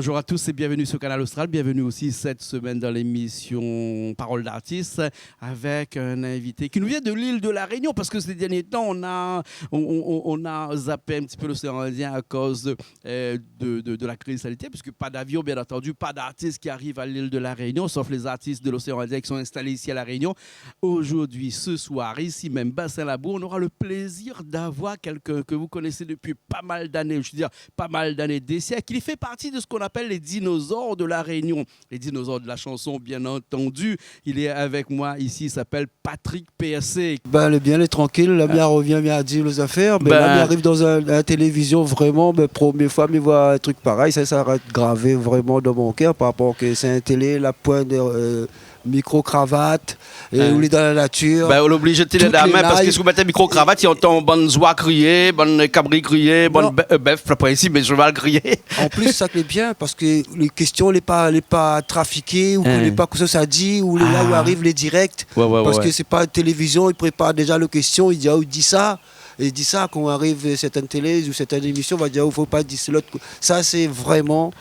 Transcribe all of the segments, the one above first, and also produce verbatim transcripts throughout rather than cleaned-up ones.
Bonjour à tous et bienvenue sur Kanal Austral. Bienvenue aussi cette semaine dans l'émission Parole d'artiste avec un invité qui nous vient de l'île de la Réunion, parce que ces derniers temps, on a, on, on- on a zappé un petit peu l'océan Indien à cause de, euh, de, de- de la crise sanitaire, puisque pas d'avion, bien entendu, pas d'artistes qui arrivent à l'île de la Réunion, sauf les artistes de l'océan Indien qui sont installés ici à la Réunion. Aujourd'hui, ce soir, ici même, Bassin Labou, on aura le plaisir d'avoir quelqu'un que vous connaissez depuis pas mal d'années, je veux dire, pas mal d'années, des siècles. Il fait partie de ce qu'on appelle les dinosaures de la Réunion. Les dinosaures de la chanson, bien entendu. Il est avec moi ici, il s'appelle Patrick Persée. Ben, lé bien, lé trankil. La, mi arvien, mi ardi lo zafèr. Ben, la, mi ariv dan in, in télévizion, vréman, ben, promié foi mi voi in trik parèy. Sa, sa rès gravé vréman dan mon kèr par rapor ke sé in télé, la poin de, euh, mikro kravat, é ou lé dan la natir. Ben, ou lé oblizé de tenir la min, parske si ou mèt in mikro kravat, i antann bann zoi kriyé, bann kabri kriyé, bann bè-, euh, bèf, la poin isi, mé shoval kriyé. An plis, sa ki lé bien, parske lé késtion lé pa, lé pa trafiké, ou koné pa kosa sa di, ou lé la, ou ariv, lé dirèk. Parske sé pa télévizion, i prépar déza lo késtion, i di, ah, ou di sa. É di sa, kan ou ariv, euh, sèrtin télé ou sèrtin émision, va dir, oh, fo pa di sa, lot ko-, sa, sé vréman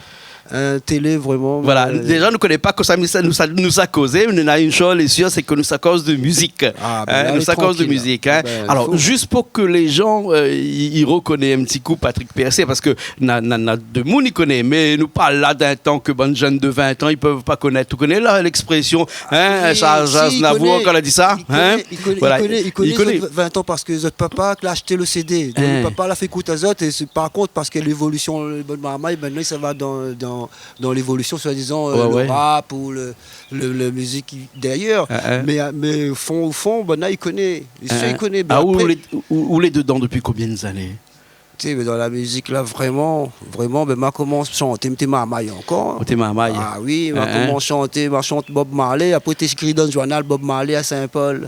in télé, vréman, voilà, euh, déza, nou koné pa kosa nou sa, nou sa, nou sa kozé, mé nou na in shoz lé sir, sé ke nou sa koz de mizik. Ah, ben, nou sa koz de mizik, hein. Alor, zis pou ke lé jan, euh, i, i rokoné in ti kou Patrick Persée, parske na, na, na demoun i koné, mé nou parl la d'in tan ke bann jenn de vin tan i pé pa konèt. Ou koné la, lèksprésyon, hein, Charles Aznavour, kan la di sa, hein ? I koné, i koné, i koné, i koné, i koné zot vin tan parske zot papa la ashté lo CD. Donk, lo papa la fé ékout azot, é sé par kont parske lévolisyon, lo bann marmay, mintnan, sa va dan, dan, dan lévolisyon, soi-dizan, euh, lo rap ou lo, lo, lo mizik d'ayèr. Mé, mé o fon, o fon, banna i koné. Sé sir, i koné. Mé apré, ou lé, ou, ou lé dedan dopi konbien zané ? Ti sé, mé dan la mizik la, vréman, vréman, ben, ma komans shanté, mi té marmay ankor. Ou té marmay. Ah oui, ma komans shanté, ma shant Bob Marley, apré té ékri dan zournal Bob Marley à Saint-Paul.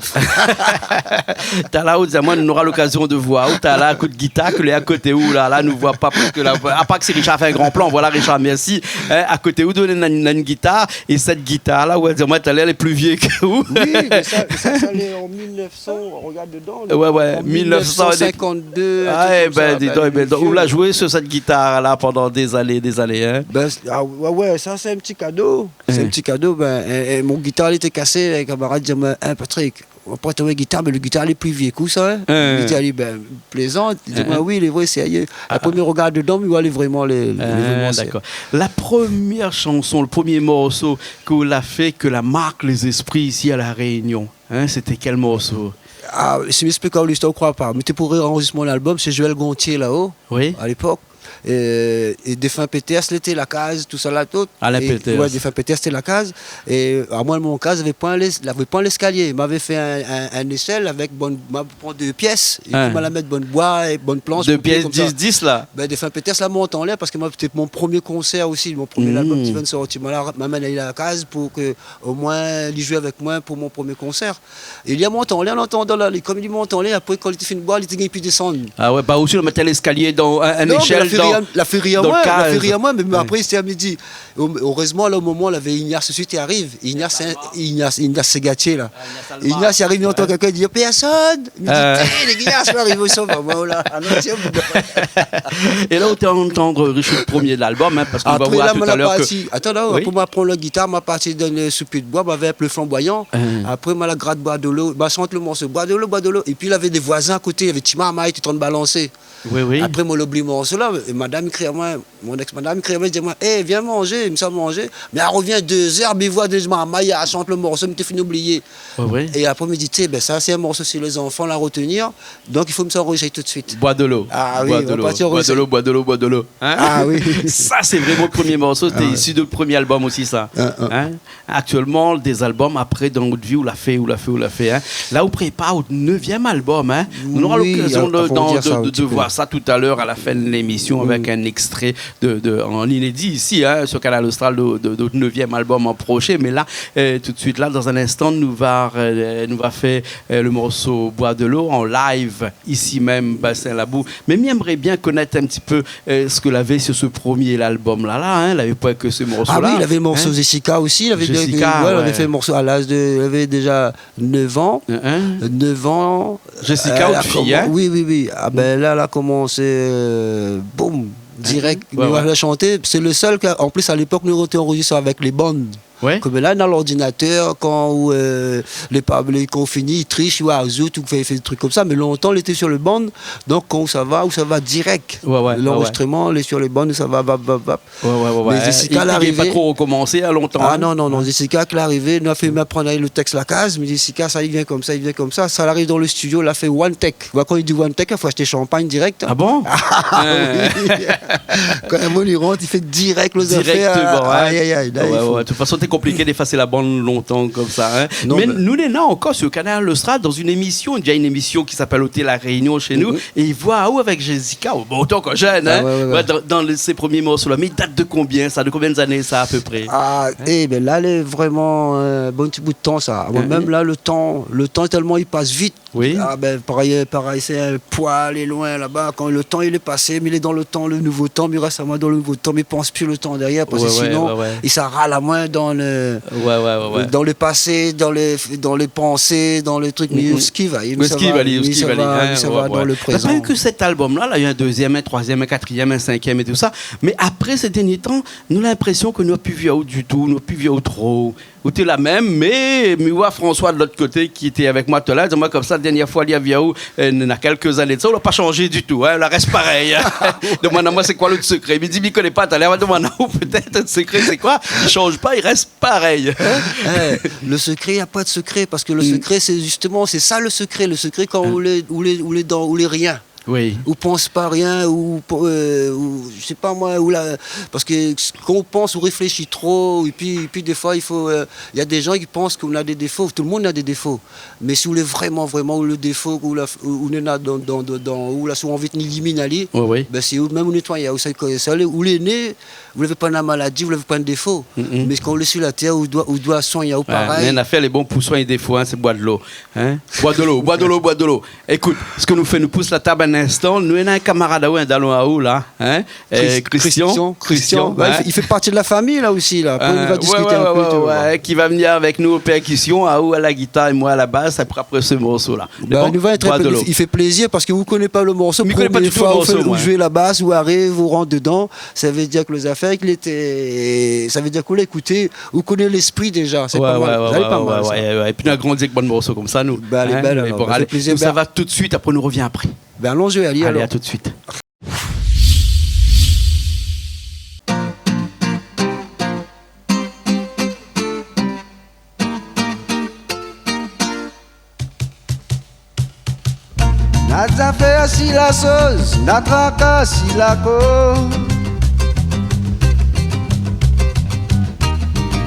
Talèr ou di amoin, nou nora lokazyon de voir ou, talèr, kout gitar, ke lé akoté ou la, la, nou voi pa, parske la, apar ke si Richard fé in gran plan, voilà, Richard, mèrsi. Hein, akoté ou, néna in, in gitar, é sèt gitar la, ou va di amoin talèr, lé pli vié ke ou. Oui, mé sa, sa, sa lé an mil nèf san, regard dedan, ouais, ouais, an mil nèf san sinkant-dé, in trik konmsa. Ah, é ben, di don, é ben, di don, ou la zoué sir sèt gitar la pandan dé zané, dé zané, hein ? Ben, ah, ouais, ouais, sa sé in ti kado. Sé in ti kado, ben, é, é mon gitar, li té kasé, in kamarad i di amoin, hein, Patrick, ou prèt amoin in gitar, mé lo gitar lé pli vié ke ou sa, hein. Li di ali, ben, plézant. Li di amoin, oui, lé vré, sérié. Apré, mi regard dedan, mi voi lé vréman, lé, lé vréman sérié. Dakor. La promièr shanson, lo promié morso ke ou la fé, ke la mark lé zéspri isi a La Rényon, hein, sété kèl morso ? Ah, si mi ésplik aou listoir, ou kroi pa. Mi té pou réanrozistr mon album, sé Joël Gontier la-o, a lépok. É, é défin Péters, li té la kaz, tousala, tout. Alain Péters. É, ouais, défin Péters té la kaz. É amoin, mon kaz, lavé poin lès-, lavé poin léskalié. Mavé fé in, in, in éshèl avèk bann, ma pran dé piès, épi ma la mèt bann boi é bann plansh pou fé konmsa. Dé piès dis dis la. Ben, défin Péters la mont anlèr parske ma, sété mon promié konsèr osi, mon promié album ki vien de sorti. Ma la, ma amenn ali la kaz pou ke, omoin, li zoué avèk moin pou mon promié konsèr. É li la mont anlèr, an atandan la, li, kom li mont anlèr, apré, kan li té fine boir, li té gingn pi désann. Ah ouais, pa osi, ou la mèt léskalié dan in, in éshèl dan, dan kaz. Non, mé la fé rir amoin, la fé rir amoin, mé apré, sété a midi. Erèzman, la, o moman, lavé Ignace osi té ariv. Ignace, Ignace, Ignace Segatier, la. Ah, Ignace Alma. Ignace i ariv, li antann kèlkin, li di, pèrsone. Mi di, té, lé Ignace, la ariv, i sov amoin, la. Ah non, sé bon. É la, ou té antann Richard, promié album, hein, parske nou va voir talèr ke... Apré, la, ma la parti, atann, non, apré ma pran la gitar, ma parti dan le soupi de boi, mavé in pé flanboiyan. Apré, ma la grat Boi dolo, ma shant le morso Boi dolo, boi dolo. Épi, lavé dé voizin akoté, lavé ti marmay té antrinn balansé. Oui, oui. Apré, moin la oubli morso la, é madam i kri amoin, mon èks-madam i kri amoin, i di amoin, é, vien manzé, mi sa manzé. Mé èl i revien dé zèr, mi voi dé marmay i shant le morso, mi té fine oublié. Oui, oui. É apré, mi di, té, ben, sa, sé in morso si lé zanfan la retenir, donk i fo mi sa anrozistr tout suit. Boi dolo. Ah oui, boi dolo, boi dolo, boi dolo. Hein ? Ah oui. Sa, sé vréman le promié morso, sété isi de le promié album osi, sa. Hein ? Aktièlman, dé album, apré, dan out vi, ou la fé, ou la fé, ou la fé, hein. La, ou prépar out nevièm album, hein. Nou nora lokazyon de, de, de voir sa talèr a la fin de lémisyon avèk in ékstré de, de, an inédi isi, hein, sur Kanal Austral, de, de, de out nevièm album an proshé. Mé la, euh, tout suit la, dan in instan, nou va, euh, nou va fé, euh, le morso Boi dolo an live isi mèm, Bassin Labou. Mé mi èmré bien konèt in ti pé, euh, sak lavé sur se promié album la, la, hein, lavé poin ke se morso la. Ah oui, lavé le morso Jessica osi, lavé dé, Jessica, ouais, lavé fé le morso a laz de, lavé déza nèf an. Hein, hein. Nèf an. Jessica, euh, out fiy, hein ? Oui, oui, oui. Ah ben, la, la komansé, euh, boum. Dirèk. Mé moin la shanté, sé le sèl ke, an plis, a lépok, nou té anrozistré avèk lé bann. Ouais. Konm la, dan lordinatèr, kan ou, euh, lé pa, lé, kan ou fini, i trish, ou azout, ou fé, fé dé trik konmsa. Mé lontan, lété sur le bann. Donk, kan ou sava, ou sava dirèk. Ouais, ouais, ouais, ouais. Lanrozistroman lé sur le bann, ou sava, vap, vap, vap. Ouais, ouais, ouais, ouais. Mé Jessica, li la gard pa arivé tro rokomansé, a, lontan, hein. Ah non, non, non, Jessica, kan li la arivé, nou la fé, mi la pran le tèks la kaz, mi di, Jessica, sa i vien konmsa, i vien konmsa. Sa la ariv dan le studio, la fé one take. Ou voi, kan i di one take, i fo ashté shanpagn dirèk, hein. Ah bon ? Ah oui. Kan in moun i rant, i fé dirèk lo zafèr. Dirèkteman, hein. Ay, ay, ay, la, i fo. Ouais, ouais, de tout fason, té konpliké d'efasé la bann lontan konmsa, hein. Non, mé nou lé la ankor sur Kanal Austral dan in émision, déza in émision ki s'apèl Hôtel La Réunion chez nous. Mhm. É i voi aou avèk Jessica, oh, bon, otan ke jenn, hein. Ah ouais, ouais, ouais. Ouais, dan, dan le, sé promié morso la. Mé i dat de konbien, sa ? De konbien d'ané, sa, a pé pré ? Ah, hein ? Eh ben la, lé vréman, euh, bon ti bout de tan, sa. Moin mèm, la, le tan, le tan, tèlman i pas vit. Oui. Ah ben, parèy, parèy, sé in poi, lé loin laba. Kan le tan, li lé pasé, mé li lé dan le tan, le nouvo tan, mé i rès amoin dan le nouvo tan, mé i pans pi le tan dèrièr, parske sinon, ouais, ouais, i sa ral amoin dan le, ouais, ouais, ouais, ouais, dan le pasé, dan le, dan le pansé, dan le trik, mé, mm, mm, ou skiv, hein, ou skiv, sa va, hein, ou sava, ouais, ouais, dan le prézan. La pa u ke sèt album-la, la u in dézièm, in troizièm, in katrièm, in sinkièm é tousa. Mé apré, sé dèrnié tan, nou na linprésion ke nou la pi vi aou ditou, nou la pi vi aou tro. Ou té la mèm, mé, mé mi voi François de lot koté ki té avèk moin talèr, i di amoin konmsa, dèrnié foi li la vi aou, euh, na kèlk zané de sa, ou la pa shanzé ditou, hein, ou la rès parèy, hein. Domann amoin sé koi lo sekré. Mi di, mi koné pa, talèr, ou va domann aou pétèt lo sekré, sé koi ? I shanz pa, i rès parèy. Eh, le sekré, na poin de sekré, parske le sekré, sé zistoman, sé sa le sekré. Le sekré, kan ou lé, ou lé, ou lé dan, ou lé rien. Oui. Ou pans pa rien, ou, euh, ou, je sais pas moi, ou la, parske kan ou pans, ou réfléshi tro, épi, épi défoi, i fo, euh, na dé jan ki pans ke ou na dé défo. Tout le moun na dé défo. Mé si ou lé vréman, vréman, ou le défo, ou la, ou, ou néna dan, dan, dan, dan, ou la, si ou anvi éliminé ali, ouais, ouais, ben, sé ou mèm ou nétoiy, ou sa, ou lé, ou lé né, ou lavé pa in maladi, ou lavé pa in défo. Mm, mm. Mé kan ou lé sur la tèr, ou doi, ou doi soign aou parèy. Ouais, mé in afèr lé bon pou soign défo, hein, sé boir de l'eau. Hein ? Boir de l'eau, boir de l'eau, boir de l'eau. Ékout, sak nou fé, nou pous la tab in instan. Nou néna in kamarad aou, in dalon aou la, hein ? Euh, Chris-, Christian, Christian, Christian, ouais, hein ? I fé, i fé parti de la fami la osi la. Apré, nou va diskité in pé, ouais, ouais, ki va vni avèk nou o pèrkision, aou a la gitar é moin a la bas, apré, apré se morso-la. Mé bon, nou va èt, i fé plézir parske ou koné pa le morso. Mi koné pa ditou le morso, moin. Promié foi ou fé, ou zoué la bas, ou ariv, ou rant dedan, sa i vé dir ke lé zafèr ki lété, sa i vé dir ke ou la ékouté, ou koné léspri déza, sé pa mal. Ouais, ouais, ouais, ouais. Épi nou la grandi avèk bann morso konmsa, nou. Hein ? Bin, lé bèl, alor. Sa i fé plézir. Bin, alé, nou sava tout de suit, apré nou revien apré. Bin, alon zoué, alé, alor. Alé, à tout de suite. Na zafèr si la soz, na traka si la koz.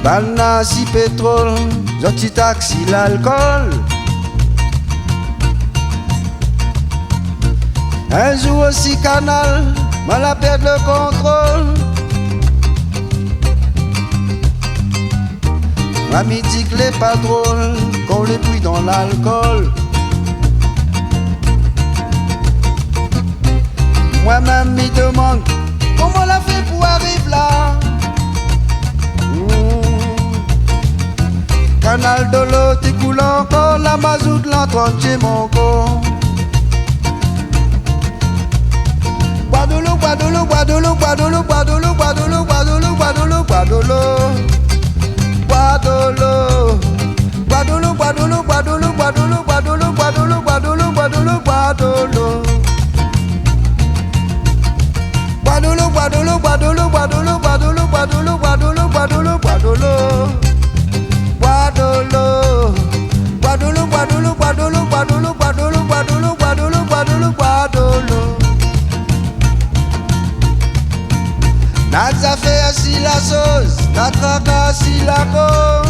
Banna si pétrol, zot i tak si lalkol. In zour osi Kanal, moin la pèrd le kontrol. Moin mi di ke lé pa drol kan ou lé pri dan lalkol. Moin mèm mi domann koman la fé pou ariv la. Kanal dolo té koul ankor, la mazout la antrantjé mon kor. Boi dolo, boi dolo, boi dolo, boi dolo, boi dolo, boi dolo, boi dolo, boi dolo, boi dolo. Boi dolo. Boi dolo, boi dolo, boi dolo, boi dolo, boi dolo, boi dolo, boi dolo, boi dolo, boi dolo. Boi dolo, boi dolo, boi dolo, boi dolo, boi dolo, boi dolo, boi dolo, boi dolo. Boi dolo. Boi dolo, boi dolo, boi dolo, boi dolo, boi dolo, boi dolo, boi dolo, boi dolo. Na zafèr si la soz, na traka si la koz.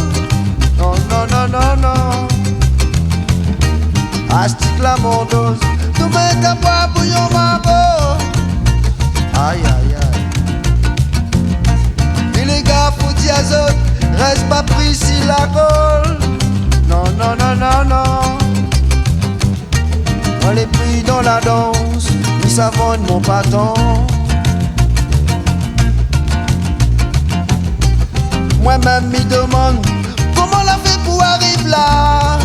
Non, non, non, non, non. Astik la mon doz, tou mèt a boi bouyon mango. Ay, ay, ay. Mé lé gar, fo di azot, rès pa pri si la kol. Non, non, non, non, non. Moin lé pri dan la dans, mi sa vann mon patan. Moin mèm mi domann koman la fé pou ariv la.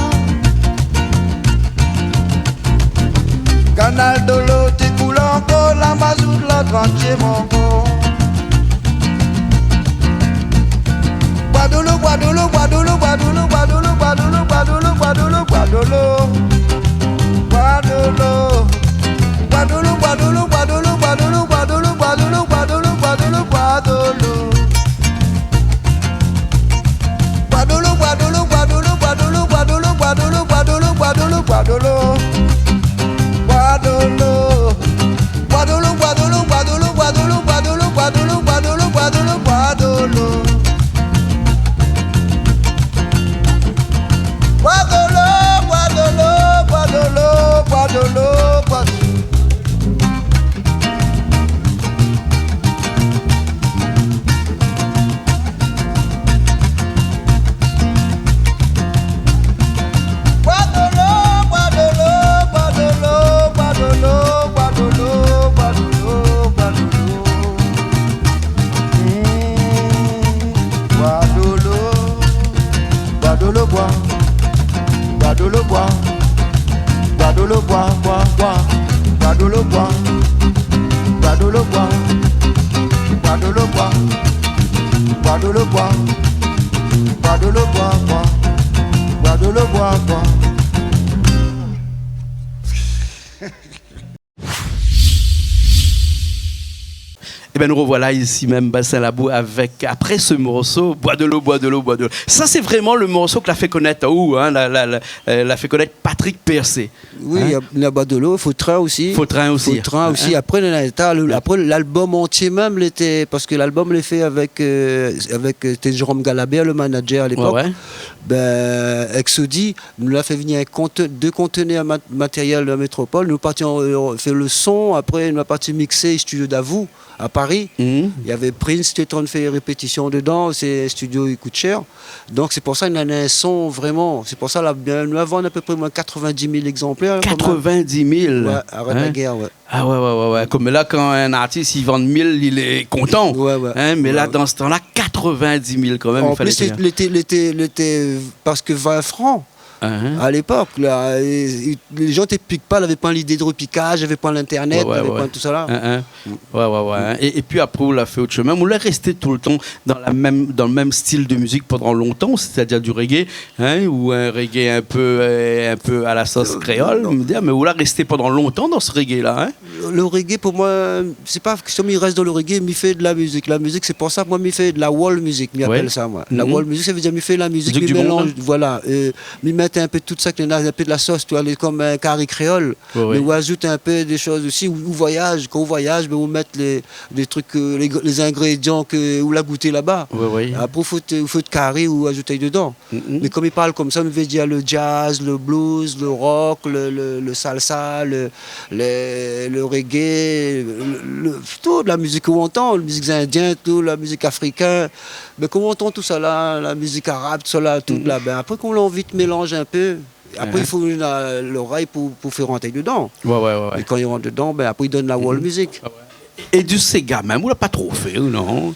Kanal dolo té koul ankor, Amazout la trankièlman. Bwa dolo, bwa dolo, bwa dolo, bwa dolo, bwa dolo, bwa dolo, bwa dolo, bwa dolo, bwa dolo. Bwa dolo. Bwa dolo, bwa dolo, bwa dolo, bwa dolo, bwa dolo, bwa dolo, bwa dolo, bwa dolo, bwa dolo. Bwa dolo, bwa dolo, bwa dolo, bwa dolo, bwa dolo, bwa dolo, bwa dolo, bwa dolo, bwa dolo. Bwa dolo. Bwa dolo, bwa dolo, bwa dolo, bwa dolo, bwa dolo, bwa dolo, bwa dolo, bwa dolo. Bwa dolo, bwa dolo, bwa dolo, bwa dolo, bwa dolo. Bwa dolo, bwa dolo, bwa dolo, bwa dolo, bwa dolo, bwa dolo, bwa dolo. Mm. Bwa dolo, bwa dolo, bwa. Bwa dolo, bwa. Bwa dolo, bwa, bwa, bwa. Bwa dolo, bwa. Bwa dolo, bwa. Bwa dolo, bwa. Bwa dolo, bwa. Bwa dolo, bwa, bwa. Bwa dolo, bwa, bwa. Eh ben, nous revoilà ici même, Bassin Labou, avec, après ce morceau, Bwa dolo, bwa dolo, bwa dolo. Ça, c'est vraiment le morceau que l'a fait connaître, ou, hein, la, la, la, euh, l'a fait connaître Patrick Persée. Oui, hein ? Il y a, il y a Bwa dolo, Fotrin aussi. Fotrin aussi. Fotrin aussi. Hein ? Après, il y en a un tas, le, après, l'album entier même, il était, parce que l'album, il est fait avec, euh, avec, euh, c'était Jérôme Galabert, le manager à l'époque. Ouais, ouais. Ben, avec Sodi, nou la fé vni in konte-, dé kontenèr mat-, matérièl de la métropole. Nou parti an, euh, fé le son, apré nou la parti mixé studio Davout à Paris. Mhm. Il y avait Prince qui était en train de faire répétition dedans, c'est un studio qui coûte cher. Donc c'est pour ça qu'il y en a un son vraiment. C'est pour ça la, bien, nou la vann à peu près moins quatre-vingt-dix mille exemplaires, quand même. Quatre-vingt-dix mille ? Ouais, arèt la guèr, ouais. Ah ouais, ouais, ouais, ouais. Konm la, kan in artis i vann mil, li lé kontan. Ouais, ouais. Hein, mé la, dan se tan-la, quatre-vingt-dix mille kan mèm, i falé... An plis, lété, lété, lété, parske vin fran. Hein, hein. À l'époque, là, é, é, les gens té pik pa, lavé pa l'idé de repikaz, lavé pa l'internet, lavé pa tout sa la. Hein, hein. Ouais, ouais, ouais, hein. É, épi apré, ou la fé ot shomin. Ou la rèsté toultan dan la mèm, dan le mèm stil de mizik pandan lontan, sétadir du reggae, hein, ou in reggae in pé, euh, in pé à la sauce créole, euh, non, mi vé dir, mé ou la rèsté pandan lontan dan se reggae-la, hein ? Le, le reggae, pou moin, sé pa késtion mi rès dan le reggae, mi fé de la mizik. La mizik, sé pou sa, moin, mi fé de la world music, mi apèl sa, moin. Ouais. La world music, sa vé dir, mi fé la mizik, mi mélanz, voilà, euh, mi mèt in pé tout sa, ki néna in pé de la sos, tu vois, lé, konm in kari kréol. Ouais, ouais. Mé ou azout in pé dé shoz osi, ou, ou voyaz, kan ou voyaz, ben, ou mèt lé, lé trik, euh, lé, lé zingrédian ke ou la gouté laba. Ouais, ouais. Apré, ou fé out, ou fé out kari, ou azout dedan. Mhm. Mé konm i parl konmsa, mi vé dir le jazz, le blues, le rock, le, le, le salsa, le, le, le reggae, le, le, tout la mizik ou antann, la mizik indien, tout la mizik afrikin. Mé kan ou antann tout sa la, la mizik arab, tout sa la, tout la, ben, apré, kan ou la anvi de mélanz in pé, apré, i fo la, lorèy pou, pou fé rant dedan. Ouais, ouais, ouais, ouais. É kan i rant dedan, ben, apré, i donn la world music. Ouais, ouais. É du séga mèm, ou la pa tro fé, ou non ?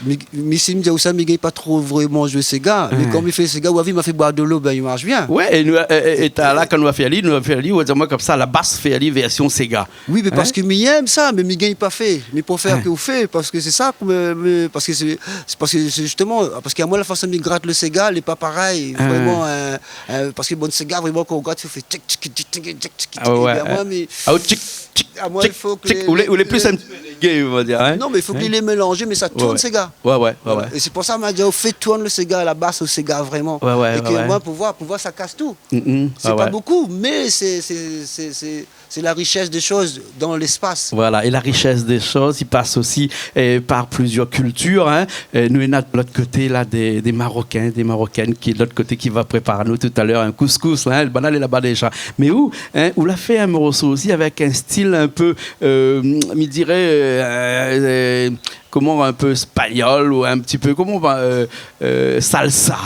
Mi, mi, si mi di aou sa, mi gingn pa tro vréman zoué séga. Mé konm mi fé séga, ou la vi, ma fé Bwa dolo, ben, i marsh bien. Ouais, é nou, é, é, é talèr, kan nou la fé ali, nou la fé ali, ou la di amoin konmsa, la bas fé ali vèrsion séga. Oui, mé parske mi èm sa, mé mi gingn pa fé. Mi préfèr ke ou fé, parske sé sa, mé, mé, parske sé, sé parske sé zistoman, parske amoin, la fason mi grat le séga, lé pa parèy. Vréman, euh, euh, parske bon, séga, vréman, kan ou grat, i fo fé tchik, tchik, tchik. Ah ouais, ouais. É bin, amoin, mi, ah, ou tchik, tchik, amoin, tchik, i fo ke tchik. Ou lé, ou lé plis in ti pé reggae, on va dire, hein. Non, mé i fo ke lé mélanzé, mé sa tourn séga. Ouais, ouais, ouais. Voilà. É sé pou sa, ma di, ou fé tourn le séga, la bas o séga, vréman. Ouais, ouais, ouais. É ke moin, pou voir, pou voir, sa kas tout. Mm, mm. Sé pa bonpé, mé sé, sé, sé, sé, sé la richès dé shoz dan léspas. Voilà, é la richès dé shoz, i pas osi, euh, par plizièr kiltir, hein. Euh, nou néna de lot koté la, dé, dé Marokin, dé Marokèn ki lé de lot koté, ki va prépar anou talèr in kouskous, hein. Banna lé laba déza. Mé ou, hein, ou la fé in morso osi avèk in stil in pé, euh, mi diré, euh, euh, koman, in pé espagnol ou in ti pé, koman, euh, euh, salsa.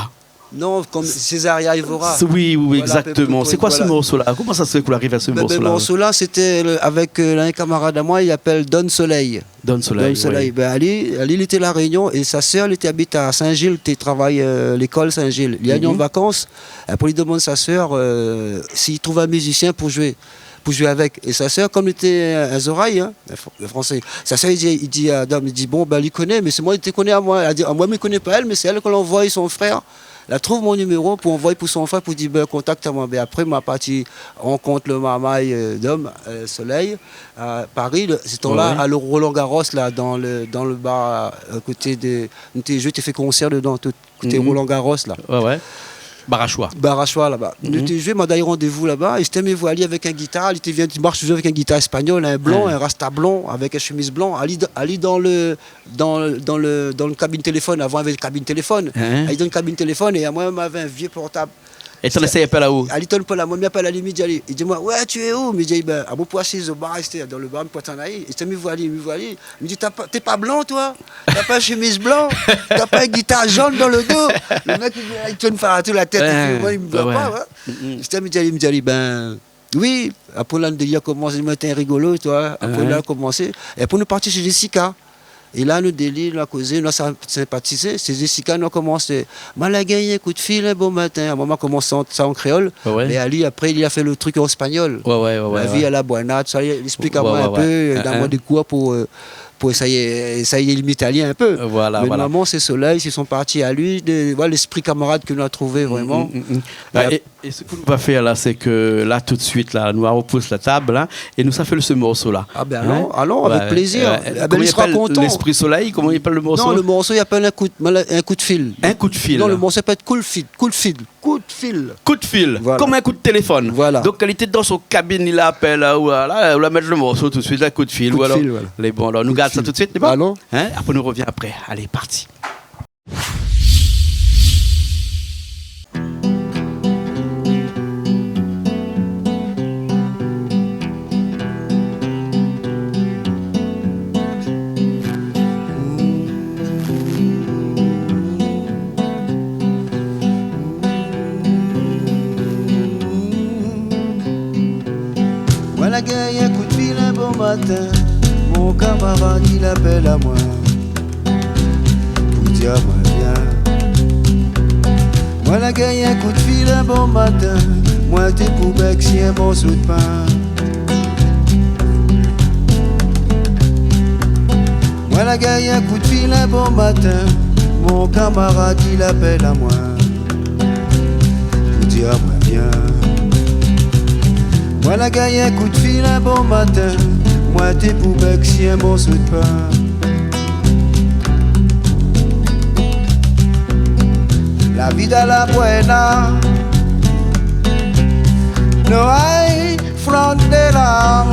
Non, konm Cesaria Evora. Oui, oui, exactement. Sé koi se morso-la ? Koman sa sé fé ke ou la ariv a se morso-la ? Bin, bin, morso-la, sété le, avèk, euh, in kamarad amoin, i apèl Don Soleil. Don Soleil, oui. Bin, ali, ali, li lété La Rényon é sa sèr, li té abit a Sin-Zil, té travay, euh, lékol Sin-Zil. Li la vni an vakans, apré li domann sa sèr, euh, si i trouv in mizisien pou zoué. pou zoué avèk. É sa sèr, kom li té, eu, in zorèy, in, in fr-, in fransé, sa sèr, li di, li di a Dom, li di, bon, bin, li koné, mé sé moin, li té koné amoin. Èl la di, amoin, mi koné pa èl, mé sé èl ke la anvoy son frèr. La trouv mon niméro pou anvoy pou son frèr, pou di, bin, kontakt amoin. Bin, apré, ma parti rankont le marmay, eu, Dom, eu, Solèy, a Pari, le, sé tan-la, a le Roland Garros, la, dan le, dan le bar, a koté de, nou té zoué, té fé konsèr dedan, tout. Koté Roland Garros, la. Oué, oué. Barachois. Barachois, laba. Nou té zoué, ma done randévou laba, é sété mi voi ali avèk in gitar, li té vien, li marsh toultan avèk in gitar espagnol, in blan, in rasta blan, avèk in shemiz blan, ali dan, ali dan le, dan, dan le, dan le kabine téléfone, avan navé kabine téléfone. Ali dan le kabine téléfone, é amoin, mavé in vié portab. É ou la éséy apèl aou ? Ali tonn pa la, moin, mi apèl ali, mi di ali, li di amoin, « Ouais, tu es où ? » Mi di, bin, amoin pou asiz o bar, sété dan le bar, mi pou atann ali. É sété mi voi ali, mi voi ali. Mi di, « T'as pas, t'es pas blanc, toi ? T'as pas une chemise blanc ? T'as pas une guitare jaune dans le dos ? » Le mèk, li, li tourn partou la tèt, li fé, moin, li mi voi pa, oué. Sété mi di ali, mi di ali, bin, oui. Apré la, nou délèr la komansé, nou té rigolo, toi. Apré la, la komansé. É apré nou parti shé Jessica. É la, nou délèr, nou la kozé, nou la sin-, sinpatizé. Shé Jessica, nou la komansé, « Moin la gingn in koudfil in bo matin. » Amoin, ma komans sa an, sa an kréol. Oué, oué. Mé ali, apré, li la fé le trik an espagnol. Oué, oué, oué, oué. La vi a la buena, tousa, li, li ésplik amoin in pé, li done amoin dé kour pou, eu, pou éséy, éséy l'italien in pé. Voilà, voilà. Mé normalman, sé Solèy, sé son parti a li, de, voilà, léspri kamarad ke nou la trouvé vréman. Mm, mm, mm. É, é, é sak nou va fé la, sé ke la, tout suit, la, nou va repous la tab, la, é nou sa fé se morso-la. A bin, alon, alon, avèk plézir. Eu, koman li apèl, Léspri Solèy, koman li apèl le morso ? Non, le morso, li apèl In koud, in koudfil. In koudfil. Non, le morso i apèl Koudfil, Koudfil. Koudfil. Koudfil. Voilà. Kom in koud téléfone. Voilà. Donk, kan li té dan son kabine, li la apèl, la, ou la, ou la mèt le morso tout suit, la, Koudfil, ou alor. Koudfil, voilà. Lé bon, alor, nou gard sa tout suit, lé bon ? Alon. In ? Apré, nou revien apré. Alé, parti. Moin la gingn in koudfil in bo matin, mon kamarad, li la apèl amoin pou dir amoin vien. Moin la gingn in koudfil in bo matin, moin té pou bèk si in morso d'pin. Moin la gingn in koudfil in bo matin, mon kamarad, li la apèl amoin pou dir amoin vien. Moin la gingn in koudfil in bo matin, moin té pou bèk si in morso d'pin. La vida la buena, no hay frontera.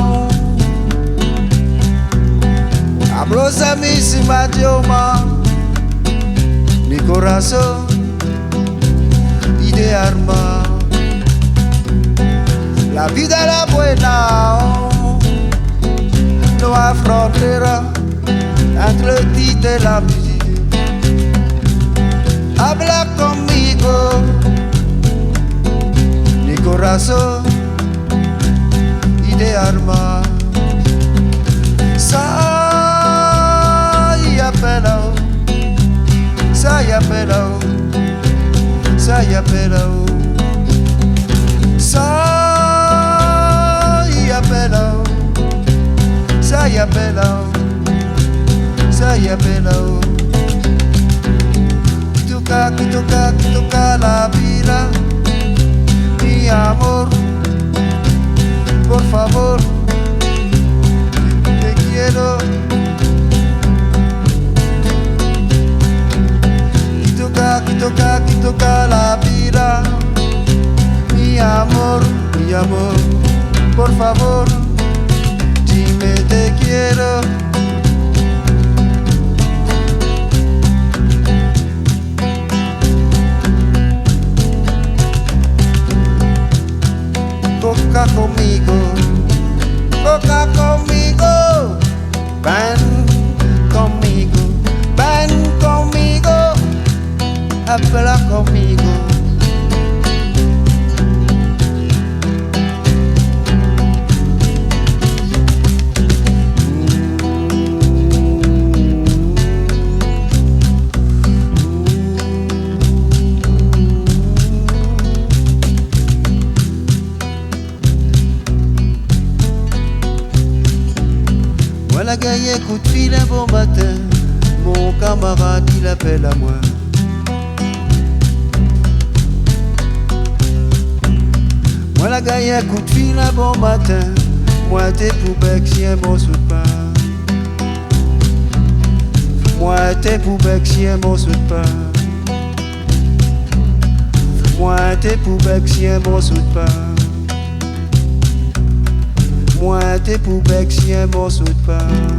Hablo sa misma idioma, mi corazón y de arma. La vida la buena, no hay frontera entre ti y la musique. Habla conmigo, mi corazón y de arma. Sa i apèl aou, sa i apèl aou, sa i apèl aou. Sa i apèl aou, sa i apèl aou, sa i apèl aou. Ki toka, ki toka, ki toka la vida, mi amor, por favor, te quiero. Ki toka, ki toka, ki toka la vida, mi amor, mi amor, por favor, dime te quiero. Toka komigo, toka komigo, ven komigo, ven komigo, apèl komigo. Gingn in kout fil in bon matin, mon kamarad i apèl amoin. Moin la gingn in kout fil in bon matin, moin té pou bèk si in morso d'pin. Moin té pou bèk si in morso d'pin. Moin té pou bèk si in morso d'pin. Moin té pou bèk si in morso d'pin.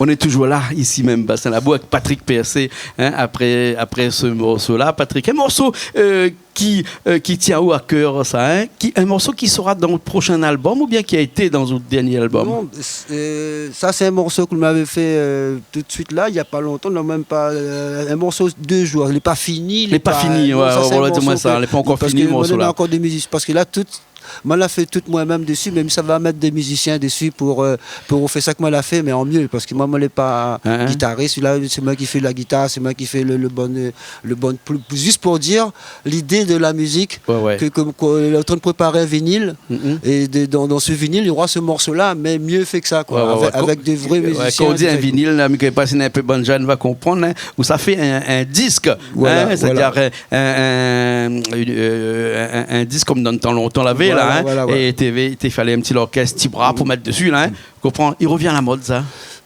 On est toujours là, ici même, Bassin Labou, avec Patrick Persé, hein, après, après ce morceau-là. Patrick, un morceau, euh, qui, euh, qui tient à cœur, ça, hein, qui, un morceau qui sera dans le prochain album ou bien qui a été dans le dernier album ? Non, c'est, euh, ça, c'est un morceau que vous m'avez fait, euh, tout de suite là, il y a pas longtemps, non, même pas, euh, un morceau de deux jours, il est pas fini, il est pas fini, ouais, ouais, voilà, dis-moi ça, il est pas encore fini, le morceau-là. Parce que maintenant, il y a encore des musiques, parce que là, tout, moin la fé tout moin mèm dési, mé sa va mèt dé mizisien dési pou, euh, pou fé sak moin la fé, mé an myé, parske moin, moin lé pa gitarist, la, sé moin ki fé la gitar, sé moin ki fé le, le bon, euh, le bon, pou, pou, zis pou dir lidé de la mizik, ke, ke, ke lé antrin de prépar in vinil, é de, dan, dan se vinil, nora se morso-la, mé myé fé ke sa, koi, avèk, avèk de vré mizisien, kan ou di in vinil, la, mi koné pa si néna in pé bann jan va konprann, hein, ou sa fé in, in disk, hein, sétadir, euh, in, in, in, euh, in, in disk konm dan tan lontan lavé, la, hein, é té, té falé in ti lorkès, ti bra pou mèt dési, la, hein. Konpran, i revien a la mod, sa.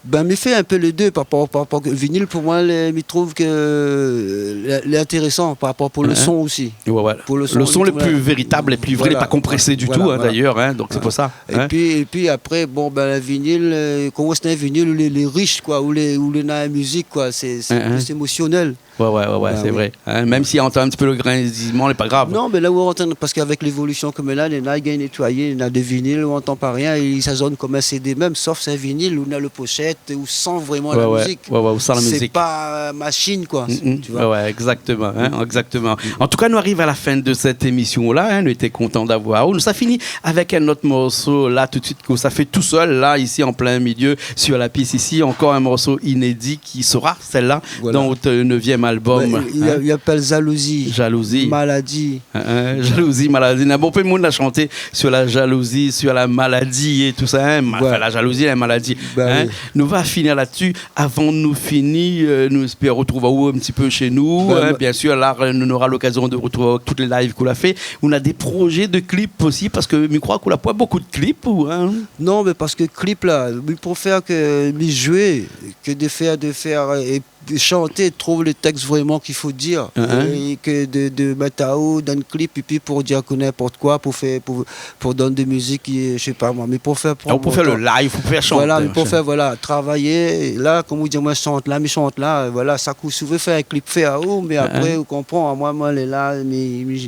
Ben, mi fé in pé lé dé, par rapor, par rapor ke vinil, pou moin, lé, mi trouv ke, euh, lé, lé intérésan par rapor pou le son osi. Ouais, ouais. Pou le son, le son lé pli véritab, lé pli vré, lé pa konprésé ditou, hein, d'ailleurs, hein, donk sé pou sa, hein. Épi, épi apré, bon, ben, in vinil, euh, kan ou ashèt in vinil, ou lé, lé rish, koi, ou lé, ou lé dan la mizik, koi, sé, sé pli émosionèl. Ouais, ouais, ouais, ouais, sé vré. Hein, mèm si ou antann in ti pé le grinzisman, lé pa grav. Non, mé la ou antann, parske avèk lévolision koméla, néna i gingn nétoiyé, néna dé vinil, ou antann pa rien, é sa i sonn konm in CD mèm, sof sé in vinil, ou néna le poshèt, ou san vréman la mizik. Ouais, ouais, ou san la mizik. Sé pa, euh, mashine, koi, tu vois. Ouais, ouais, exactement, hein, exactement. En tout cas, nou ariv a la fin de sèt émision-la, hein, nou lété kontan d'avoir aou. Nou sa fini avèk in ot morso, la, tout de suite, ke sa fé tou sèl, la, isi, an plin milié, sur la piste, isi, ankor in morso inédi ki sera sèl-la, dan out, euh, neuvième album. Ben, i, i apèl Jalousie. Jalousie. Maladie. Hein, hein, jalousie, maladie. Na bonpé moun la shanté sur la jalousie, sur la maladie é tou sa, hein. Anfin, la jalousie, la maladi. Ben oui. Nou va fini la-dsi. Avan nou fini, euh, nou éspèr retrouv aou in ti pé shé nou, hein, bien sûr. La, nou nora lokazion de retrouv aou tout lé live ke ou la fé. Ou néna dé projé de clip osi, parske mi kroi ke ou la pa bonpé de clip, ou, hein ? Non, mé parske clip la, mi préfèr ke mi zoué, ke de fèr, de fèr, euh, é de shanté, trouv le tèks vréman k'i fo dir. É ke de, de mèt aou dan le clip, épi pou dir ke ninport koi, pou fé, pou, pou done dé mizik, ki, je sais pas moi, mé pou fé, pou, pou fé le live, pou fé shanté, voilà, mé pou fé, voilà, travay. La, konm ou di, moin, shant la, mi shant la, voilà, sa kou si ou vé fé in clip, fé aou, mé apré, ou konpran, moin, moin lé la, mi, mi,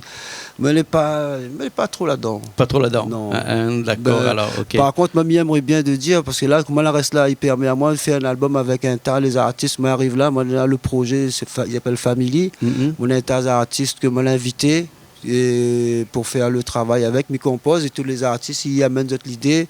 Mé lé pa, mé lé pa tro ladan. Pa tro ladan. Non. Ah, hein, dakor, ben, alor, OK. Par kont, moin, mi èmré bien de dir, parske la, koman la rès la, i pèrmé amoin de fé in album avèk in ta lé zartis. Moin ariv la, moin néna le projé, sé fa-, i apèl Family. Moin néna in ta zartis ke moin la invité, é pou fé le travay avèk, mi konpoz, é tout lé zartis i amèn zot lidé.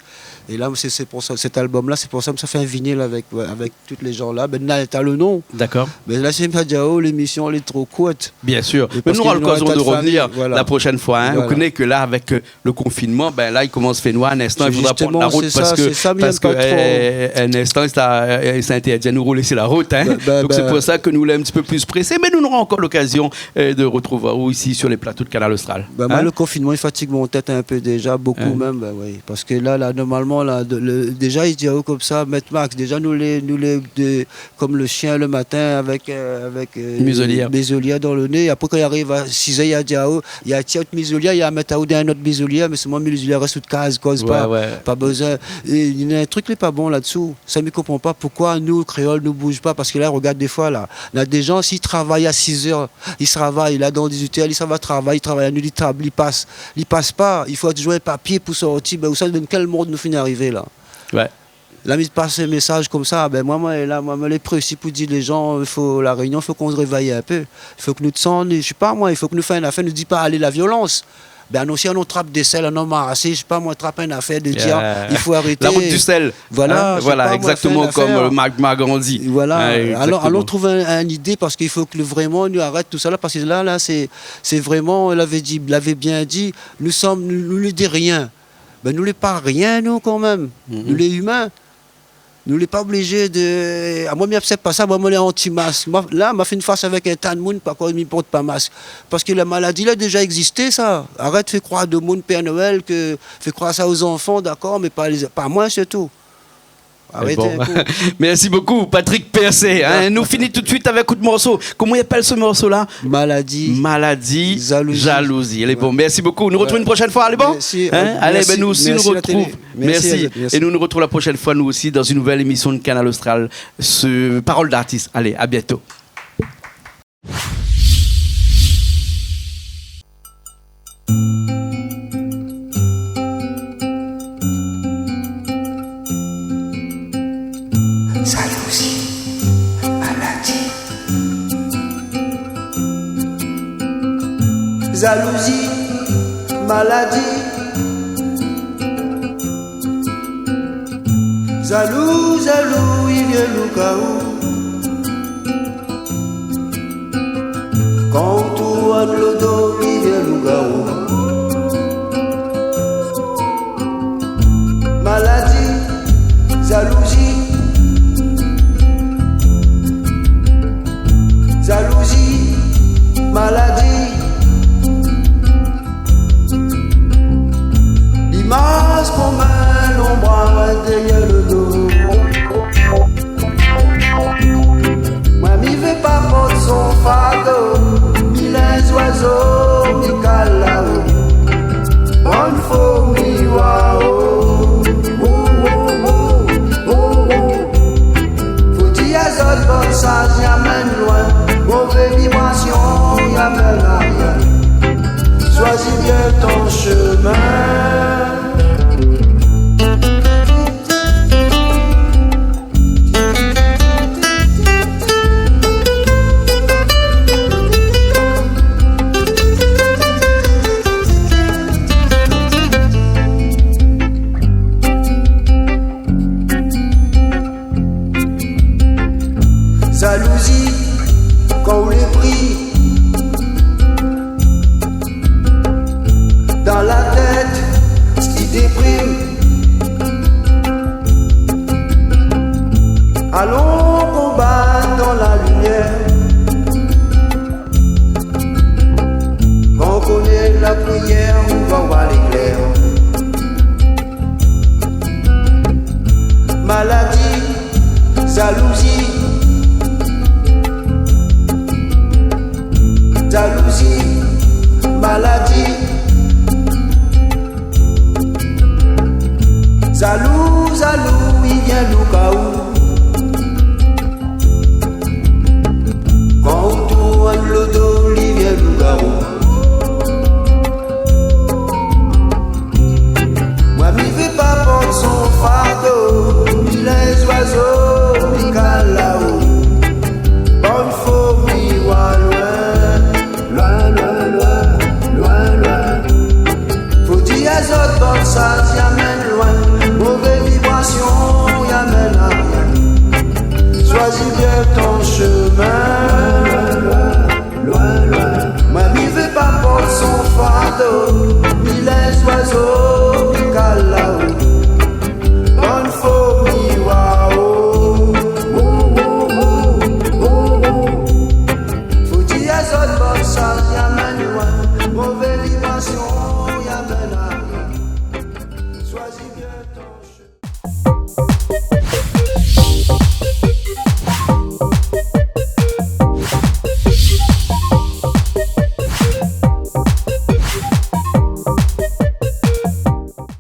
É la, sé, sé pou sa, sèt album-la, sé pou sa ke sa fé in vinil avèk, ouais, avèk tout lé jan la. Ben, na, ta le non. Dakor. Mé la, sé pa dir, oh, lémision lé tro kourt. Bien sûr. Mé parske nou nora lokazion de revenir la proshèn foi, hein. Voilà. Ou koné ke la, avèk, euh, le konfinman, ben la, i komans fé noir. In instan, i fodra pran la rout, sé sa, parske, sé sa, mi èm pa tro. Euh, in instan, sa, euh, sa intèrdi anou roul si la rout, hein. Ben, ben, donk sé pou sa ke nou lé in ti pé pli présé, mé nou nora ankor lokazion, euh, de retrouv aou isi sur lé plato de Kanal Austral. Ben, moin, le konfinman, i fatig mon tèt in pé déja, bonpé mèm, ben oui. Parske la, la, normalman, la, de, le, déja, i di aou konmsa, Mèt Max, déja, nou lé, nou lé de, konm le shien le matin avèk, euh, avèk, euh, mizolièr dan le né. Apré, kan i ariv a sizèr, i di aou, i tir out mizolièr, i mèt aou dan in ot mizolièr, mé sèlman mizolièr rès out kaz, koz pa, pa bezoin. É néna in trik lé pa bon la-dsou. Sa, mi konpran pa poukoi nou, kréol, nou bouj pa. Parske la, regard défoi, la, na dé jan, si i travay a sizèr, i travay, la, dan dizuit èr, i sava travay, i travay, la nuit, i tra-, i pas, i pas pa, i fo toujour in papié pou sorti. Ben, ousa, dan kèl mond nou fine arivé, la ? Ouais. La, mi pas in mésaz konmsa, ben, moin, moin, la, moin, moin lé prési pou dir lé jan, i fo, La Rényon, i fo k'nou révèy in pé. I fo ke nou désann, je sais pas moi, i fo ke nou fé in afèr, nou di pa alé la violans. Bin, anon, si anon trap dé sèl, anon marasé, mi sé pa moin, trap in afèr de dir, i fo arété. La rout du sèl. Voilà, mi sé pa moin, fé in afèr. Exactement, comme, euh, Mahatma Gandhi. Voilà. Ouais, exactement. Alon, alon trouv in, in idé, parske i fo ke vréman nou arèt tousala, parske la, la, sé, sé vréman, lavé di, lavé bien di, nou som, nou, nou lé de rien. Bin, nou lé pa rien, nou, kan mèm. Nou lé imin. Nou lé pa oblizé de, a, moin, mi aksèp pa sa, moin, moin lé anti-mask. Moin, la, ma fé in fas avèk in ta d'moun, parkoi mi port pa mask ? Parske la maladi la déza égzisté, sa. Arèt fé kroir demoun Pèr Noèl, ke, fé kroir sa o zanfan, dakor, mé pa lé, pa moin, sirtou. Arèt in kou. Mé bon. Mèrsi bokou, Patrick Persée, hein. Voilà. Nou fini tout de suite avèk out morso. Koman i apèl se morso-la ? Maladi. Maladi, jalouzi. Jalouzi. Alé, bon, mèrsi bokou. Nou artrouv in proshèn foi, alé, bon ? Mèrsi. Hein ? Alé, bin, nou osi, nou artrouv. Mèrsi. Mèrsi. É nou, nou artrouv la proshèn foi, nou osi, dan in nouvèl émisyon de Kanal Austral, se Parole d'artiste. Alé, à bientôt. Jalouzi, maladi. Jalouzi, maladi. Jalou, jalou, i vien loup-garou. Kan ou tourn lo do, i vien loup-garou. Maladi, jalouzi. Jalouzi, maladi. Limaz konm in lonbraz dèrièr lo do. Moin, mi vé pa port son fardo, mi lé in zoizo, mi kal la-o. Bann fourmi, wao. Fo dir azot bann saz i amenn loin, mové vibrasyon i amenn arien. Choisis bien ton chemin. Jalouzi, kan ou lé pri dan la tèt, sak i déprim. Alon konba dan la limièr. Kan ou koné la priyèr, ou va oir léklèr. Maladi, jalouzi. Jalouzi, maladi. Jalou, jalou, i vien loup-garou. Kan ou tourn lo do, i vien loup-garou. Moin, mi vé pa port son fardo, mi lé in zoizo, mi kal la-o. Bann fourmi, wa loin, loin, loin, loin, loin, loin. Fo dir azot bann saz i amenn loin, mové vibrasyon i amenn arien. Choisis bien ton chemin.